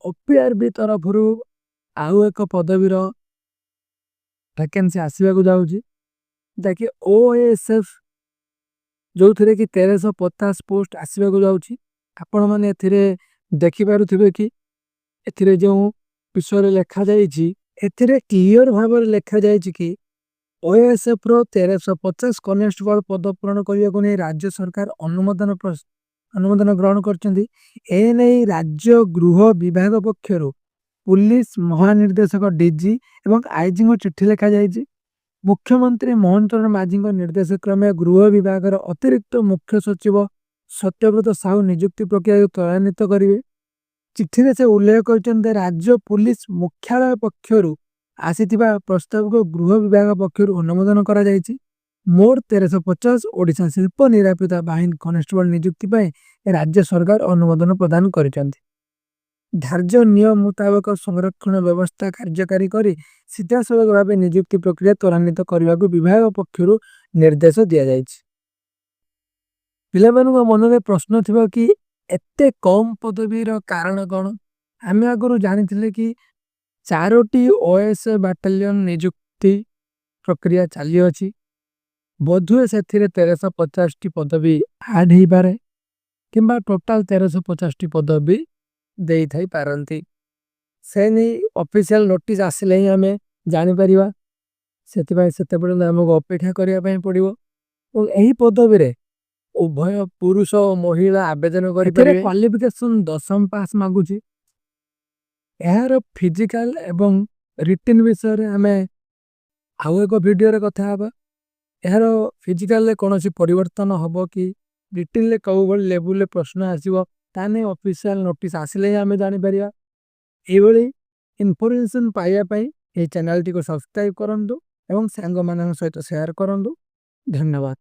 OPRB ତରଫରୁ ଆଉ ଏକ ପଦବୀର ଭ୍ୟାକେନ୍ସି ଆସିବାକୁ ଯାଉଛି, ଯାହାକି ଓଏଏସ୍ଏଫ୍, ଯେଉଁଥିରେ କି 1350 ପୋଷ୍ଟ ଆସିବାକୁ ଯାଉଛି। ଆପଣମାନେ ଏଥିରେ ଦେଖିପାରୁଥିବେ କି ଏଥିରେ ଯେଉଁ ବିଷୟରେ ଲେଖାଯାଇଛି, ଏଥିରେ କ୍ଲିଅର ଭାବରେ ଲେଖାଯାଇଛି କି ଓଏଏସ୍ଏଫ୍ ର 1350 କନେଷ୍ଟବଳ ପଦ ପୂରଣ କରିବାକୁ ନେଇ ରାଜ୍ୟ ସରକାର ଅନୁମୋଦନ ଗ୍ରହଣ କରିଛନ୍ତି। ଏ ନେଇ ରାଜ୍ୟ ଗୃହ ବିଭାଗ ପକ୍ଷରୁ ପୁଲିସ ମହାନିର୍ଦ୍ଦେଶକ, ଡିଜି ଏବଂ ଆଇଜିଙ୍କୁ ଚିଠି ଲେଖାଯାଇଛି। ମୁଖ୍ୟମନ୍ତ୍ରୀ ମୋହନ ଚରଣ ମାଝୀଙ୍କ ନିର୍ଦ୍ଦେଶ କ୍ରମେ ଗୃହ ବିଭାଗର ଅତିରିକ୍ତ ମୁଖ୍ୟ ସଚିବ ସତ୍ୟବ୍ରତ ସାହୁ ନିଯୁକ୍ତି ପ୍ରକ୍ରିୟାକୁ ତ୍ୱରାନ୍ୱିତ କରିବେ। ଚିଠିରେ ସେ ଉଲ୍ଲେଖ କରିଛନ୍ତି, ରାଜ୍ୟ ପୁଲିସ ମୁଖ୍ୟାଳୟ ପକ୍ଷରୁ ଆସିଥିବା ପ୍ରସ୍ତାବକୁ ଗୃହ ବିଭାଗ ପକ୍ଷରୁ ଅନୁମୋଦନ କରାଯାଇଛି। ମୋଟ 1350 ଓଡ଼ିଶା ଶିଳ୍ପ ନିରାପତ୍ତା ବାହିନୀ କନେଷ୍ଟବଳ ନିଯୁକ୍ତି ପାଇଁ ରାଜ୍ୟ ସରକାର ଅନୁମୋଦନ ପ୍ରଦାନ କରିଛନ୍ତି। ଧାର୍ଯ୍ୟ ନିୟମ ମୁତାବକ ସଂରକ୍ଷଣ ବ୍ୟବସ୍ଥା କାର୍ଯ୍ୟକାରୀ କରି ସିଧାସଳଖ ଭାବେ ନିଯୁକ୍ତି ପ୍ରକ୍ରିୟା ତ୍ୱରାନ୍ୱିତ କରିବାକୁ ବିଭାଗ ପକ୍ଷରୁ ନିର୍ଦ୍ଦେଶ ଦିଆଯାଇଛି। ପିଲାମାନଙ୍କ ମନରେ ପ୍ରଶ୍ନ ଥିବ କି ଏତେ କମ୍ ପଦବୀର କାରଣ କ'ଣ? ଆମେ ଆଗରୁ ଜାଣିଥିଲେ କି ଚାରୋଟି ଓଏଏସ୍ ବାଟାଲିୟନ ନିଯୁକ୍ତି ପ୍ରକ୍ରିୟା ଚାଲିଅଛି। ବୋଧହୁଏ ସେଥିରେ 1350ଟି ପଦବୀ ଆଡ୍ ହେଇପାରେ କିମ୍ବା ଟୋଟାଲ 1350ଟି ପଦବୀ ଦେଇଥାଇ ପାରନ୍ତି। ସେ ନେଇ ଅଫିସିଆଲ ନୋଟିସ୍ ଆସିଲେ ହିଁ ଆମେ ଜାଣିପାରିବା। ସେଥିପାଇଁ ସେତେ ପର୍ଯ୍ୟନ୍ତ ଆମକୁ ଅପେକ୍ଷା କରିବା ପାଇଁ ପଡ଼ିବ ଏବଂ ଏହି ପଦବୀରେ ଉଭୟ ପୁରୁଷ ଓ ମହିଳା ଆବେଦନ କରିପାରିବେ। କ୍ୱାଲିଫିକେସନ 10ମ ପାସ୍ ମାଗୁଛି। ଏହାର ଫିଜିକାଲ ଏବଂ ରିଟିନ୍ ବିଷୟରେ ଆମେ ଆଉ ଏକ ଭିଡ଼ିଓରେ କଥା ହେବା। ଏହାର ଫିଜିକାଲରେ କୌଣସି ପରିବର୍ତ୍ତନ ହେବ କି, ରିଟିନ୍ରେ କେଉଁ ଭଳି ଲେବୁଲରେ ପ୍ରଶ୍ନ ଆସିବ, ତା ନେଇ ଅଫିସିଆଲ ନୋଟିସ୍ ଆସିଲେ ହିଁ ଆମେ ଜାଣିପାରିବା। ଏଇଭଳି ଇନଫର୍ମେସନ୍ ପାଇବା ପାଇଁ ଏହି ଚ୍ୟାନେଲଟିକୁ ସବସ୍କ୍ରାଇବ୍ କରନ୍ତୁ ଏବଂ ସାଙ୍ଗମାନଙ୍କ ସହିତ ସେୟାର କରନ୍ତୁ। ଧନ୍ୟବାଦ।